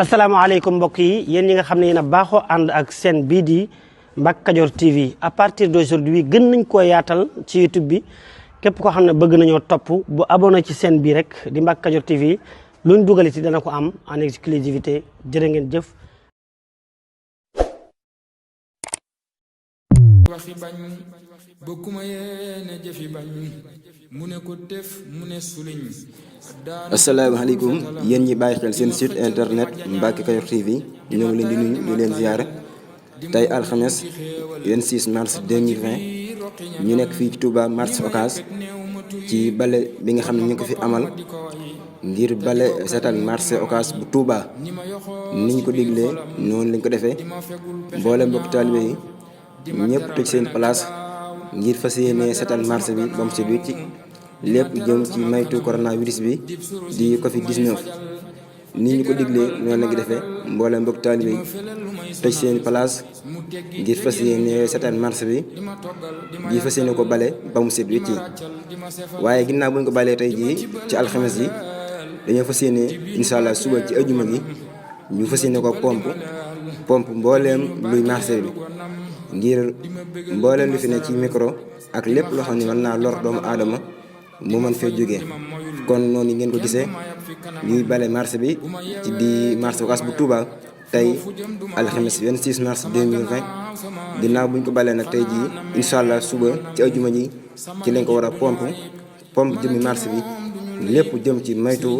asalaamaaleykum mbokk yi yéen ñi nga xam ne yéen a baaxoo ànd ak seen bii di Mbacke Kadior TV à partir d'aujourd'hui gën nañ koo yaatal ci YouTube bi képp koo xam ne bëgg nañoo topp bu abonné ci seen bii rek di Mbacke Kadior TV luñ dugal ci dana ko am en exclusivité jërë ngeen jëf. waxi bañ bokkuma yéene jëfi bañ mu ne ko def mu ne suliñ. asalaamaaleykum yéen ñi bàyyi xel seen site internet Mbacke Kadior TV ñoo ngi leen di nuyu di leen ziyaare tey alxames 26 mars 2020 ñu nekk fii ci Touba marché Ocass ci bale bi nga xam ne ñu ngi ko fi amal ngir bale seetal marché Ocass bu Touba ni ñu ko diglee noonu lañ ko defee mboole mbokk taalibe yi ñëpp tëj seen place ngir fas yéene seetal marché bi ba mu set wecc lépp jëm ci maytu coronavirus bi di Covid 19 ni ñu ko diglee noonu la ngi defee mboolem mbokk taalibe yi tëj seen place ngir fas yéene seetaan marché bi ngir fas yéene ko bale ba mu set wecc waaye ginnaaw bu ñu ko balee tey jii ci alxames yi dañoo fas yéene incha allah suba ci ajuma gi ñu fas yéene ko pompe mbooleem luy marché bi ngir mbooleem lu fi ne ci micro ak lépp loo xam ne mën naa lor doomu aadama mu mën fee jógee kon noonu ngeen ko gisee ñuy bale marché bi ci di marché Ocass bu Touba tey alxames 26 mars 2020 ginnaaw bu ñu ko balee nag tey jii incha allah suba ci ajuma ji ci lañ ko war a pompe jëmmi marché bi lépp jëm ci maytu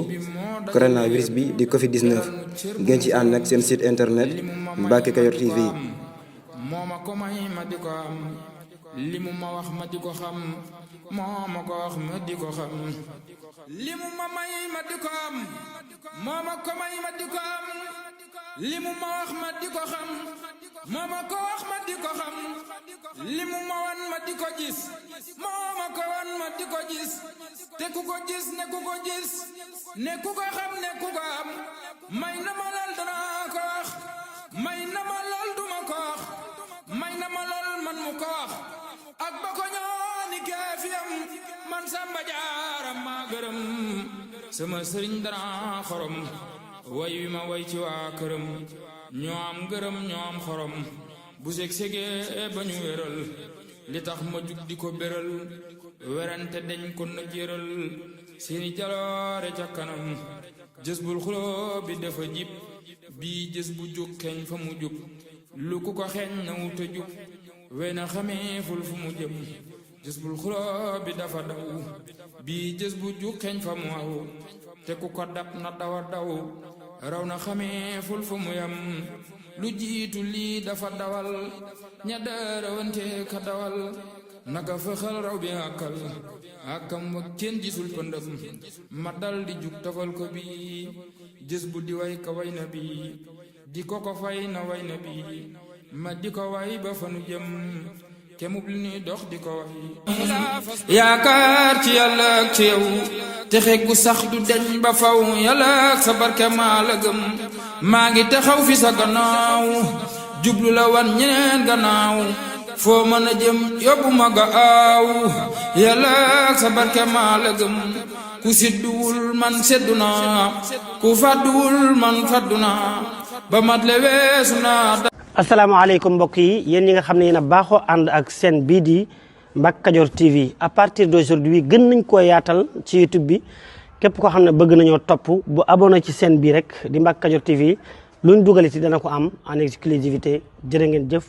coronavirus bi di Covid 19 ngeen ci ànd nag seen site internet Mbacke Kadior TV. mooma ko may ma di ko am li mu ma wax ma di ko xam mooma ko wax ma di ko xam li mu ma may ma di ko am mooma ko may ma di ko am li mu ma wax ma di ko xam mooma ko wax ma di ko xam li mu ma wan ma di ko gis mooma ko wan ma di ko gis te ku ko gis ne ku ko gis ne ku ko xam ne ku ko am may na ma lool danaa ko wax may na ma lool duma ko wax may na ma lool man mu ko wax ak ba ko ñooni keefiyam man Samba Jaaram maa gërëm sama sëriñ dara xorom way wi ma way ci waa këram ñoo am gërëm ñoo am xorom bu seg-segee ba ñu wéral li tax ma jug di ko béral werante dañ ko na jéral seeni jaloore ca kanam jës bul xuloo bi dafa jib bii jës bu jug keñ fa mu jub lu ku ko xeeñ na wuta jub wey na xamee ful fu mu jëm jës bul xuloo bi dafa daw bii jës bu jug keñ fa mu aw te ku ko dab na dawa daw raw na xamee ful fu mu yam lu jiitu lii dafa dawal ña dërawante ka dawal naka fëxal raw bi àkkam wa kenn gisul pëndëm ma dal di jug tafal ko bi jës bu di way ka way na bi di ko fay na way na bi ma di ko way ba fanu jëm kemub li ñuy dox di ko way yaakaar ci yàlla ak ci yow te xeeg gu sax du deñ ba faw yàlla ak sa barke maa la gëm maa ngi taxaw fi sa gannaaw jublu la wan ñeneen gannaaw foo mën a jëm yóbbu ma ga aaw yàlla ak sa barke maa la gëm ku sidduwul man seddu naa ku fàdduwul man fàddu naa ba mat le weesu naa. asalaamaaleykum mbokk yi yéen ñi nga xam ne yéen a baaxoo ànd ak seen bii di Mbacke Kadior TV à partir d'aujourd'hui gën nañ koo yaatal ci YouTube bi képp koo xam ne bëgg nañoo topp bu abonné ci seen bii rek di Mbacke Kadior TV luñ dugal ci dana ko am en exclusivité jërë ngeen jëf.